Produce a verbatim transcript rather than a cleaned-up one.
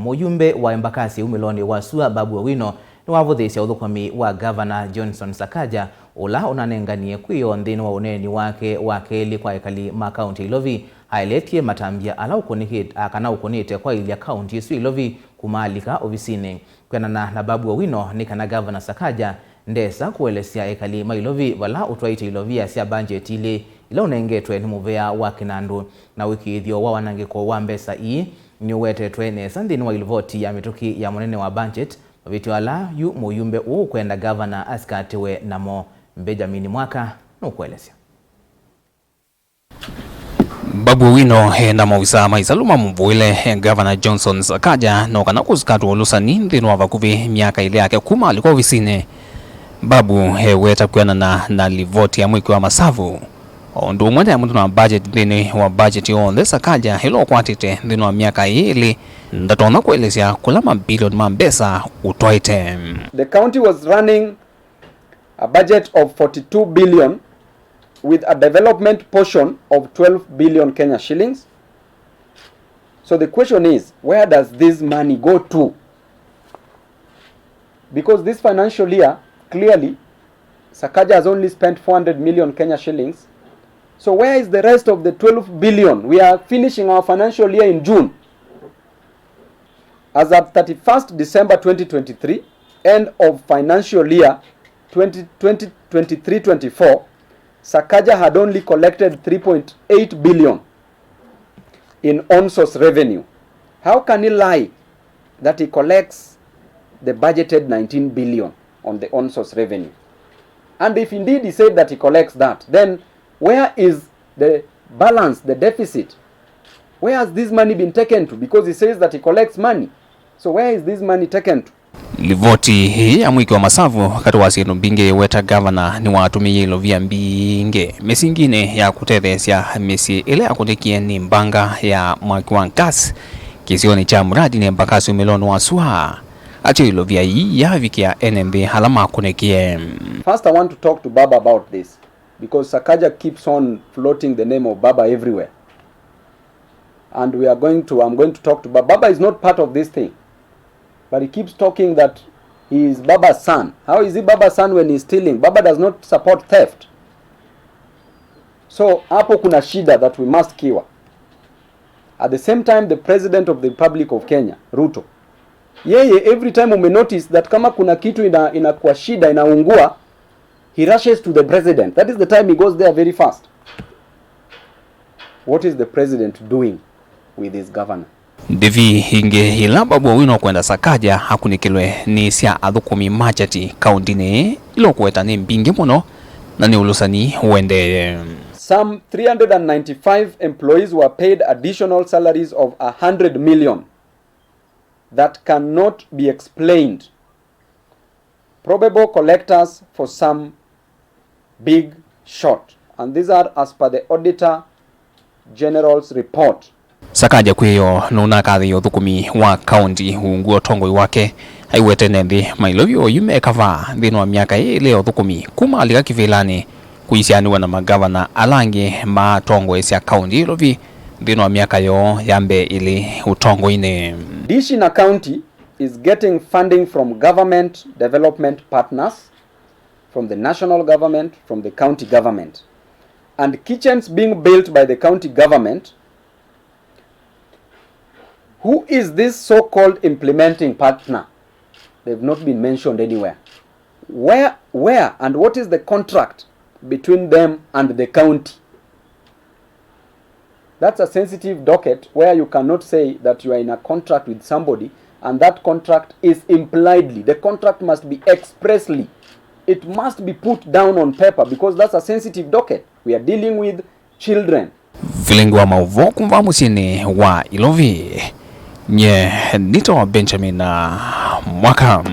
Mũyumbe wa Embakasi umĩlonĩ wa sua Babu Owino nĩwavũthĩĩsya ũthũkũmi wa Ngavana Johnson Sakaja, ũla ũnanenganie kwĩoo nthĩnĩ wa ũneeni wake wa kelĩ kwa ekali ma kaunti ya Ilovi. Aeleetye matambya ala ũkũnĩkĩte, kana ũkũnĩte kwaĩlya kaunti ĩsu ya Ilovi kumaalika ovisinĩ. Kwĩanana na Babu Owino, nĩ kana Ngavana Sakaja ndesa kũelesya ekali ma Ilovi vala ũtwaĩte ilovia sya mbanjeti ilĩ ila ũnengetwe nĩ mũvea wa kĩnandũ, na ũĩkĩĩthyo wa wanangĩko wa mbesa ii nĩũwetetwe nesa nthĩnĩ wa ilivoti ya mĩtũkĩ ya mũnene wa mbanjeti. Mavĩtyo ala yu mũyumbe ũũ ũkwenda ngavana asikatĩwe namo, Benjamin Mwaka nũkũelesya. Babu Owino e na maovisaa ma ĩsalũ mamũvũĩle Ngavana Johnson Sakaja no kana kũsikatwa ũlũsani nthĩnĩ wa vakuvĩ myaka ĩlĩ yake kuma alika ovisinĩ. Babu eweta kwĩanana na livoti ya mwĩki wa masavu, o ũndũ ũmwe na ya mũtino wa budget nthĩnĩ wa budget yonthe Sakaja ĩla ũkwatĩte nthĩnĩ wa myaka ĩĩ ĩlĩ, ndatonya kũelesya kũla mabilioni ma mbesa ũtwaĩte. The county was running a budget of forty-two billion with a development portion of twelve billion Kenya shillings. So the question is, where does this money go to? Because this financial year, clearly, Sakaja has only spent four hundred million Kenya shillings. So where is the rest of the twelve billion? We are finishing our financial year in June. As at thirty-first December twenty twenty-three, end of financial year twenty twenty-three twenty-four, Sakaja had only collected three point eight billion in own source revenue. How can he lie that he collects the budgeted nineteen billion on the own source revenue? And if indeed he said that he collects that, then where is the balance, the deficit? Where has this money been taken to? Because he says that he collects money. So where is this money taken to? Livoti ĩĩ ya mwĩki wa masavu katĩ wa syĩndũ mbingĩ yĩweta ngavana nĩwatũmĩie ilovia mbingĩ mĩsinginĩ ya kũtetheesya mĩsyĩ ĩla yakũnĩkie nĩ mbanga ya mwaki wa gas kĩsionĩ kya Muradi nĩ Embakasi umĩlonĩ wa sua. Atĩ ilovia ii yavikĩa ene nthĩ ala makũnĩkie. First, I want to talk to Baba about this because Sakaja keeps on floating the name of Baba everywhere. And we are going to, I'm going to talk to Baba. Baba is not part of this thing. But he keeps talking that he is Baba's son. How is he Baba's son when he's stealing? Baba does not support theft. So hapo kuna shida that we must cure. At the same time, the president of the Republic of Kenya, Ruto, yeye every time umenotice that kama kuna kitu ina, inakuwa shida, inaungua, he rushes to the president. That is the time he goes there very fast. What is the president doing with his governor? Ndĩvi ingĩ ila Babu Owino ũkwenda Sakaja akunĩkĩlwe nĩ sya athũkũmi ma kyati kaũndĩnĩ ĩĩ ila ũkũweta nĩ mbingĩ mũno na nĩ ũlũsani ũendee. Some three hundred and ninety-five employees were paid additional salaries of a hundred million that cannot be explained. Probable collectors for some big short. And these are as per the Auditor General's report. Sakaja kwĩoo nũnakathĩĩe ũthũkũmi wa kaũnti ungu wa ũtongoi wake, aiwetene nthĩ mailovyo oyu me kavaa nthĩnĩ wa myaka ĩĩ ĩlĩ ya ũthũkũmi kuma alika kĩvĩlanĩ kũisyaanĩw'a na magavana ala angĩ matongoesya kaũnti ya Ilovi nthĩnĩ wa myaka yoo ya mbee ĩlĩ ũtongoinĩ. Dishina County is getting funding from government development partners, from the national government, from the county government, and kitchens being built by the county government. Who is this so-called implementing partner? They've not been mentioned anywhere. Where, where and what is the contract between them and the county? That's a sensitive docket where you cannot say that you are in a contract with somebody and that contract is impliedly. The contract must be expressly. It must be put down on paper because that's a sensitive docket. We are dealing with children. Vilingi wa maũvoo kuma mũsyĩnĩ wa Ilovi. Nye nĩtawa Benjamin Mwaka.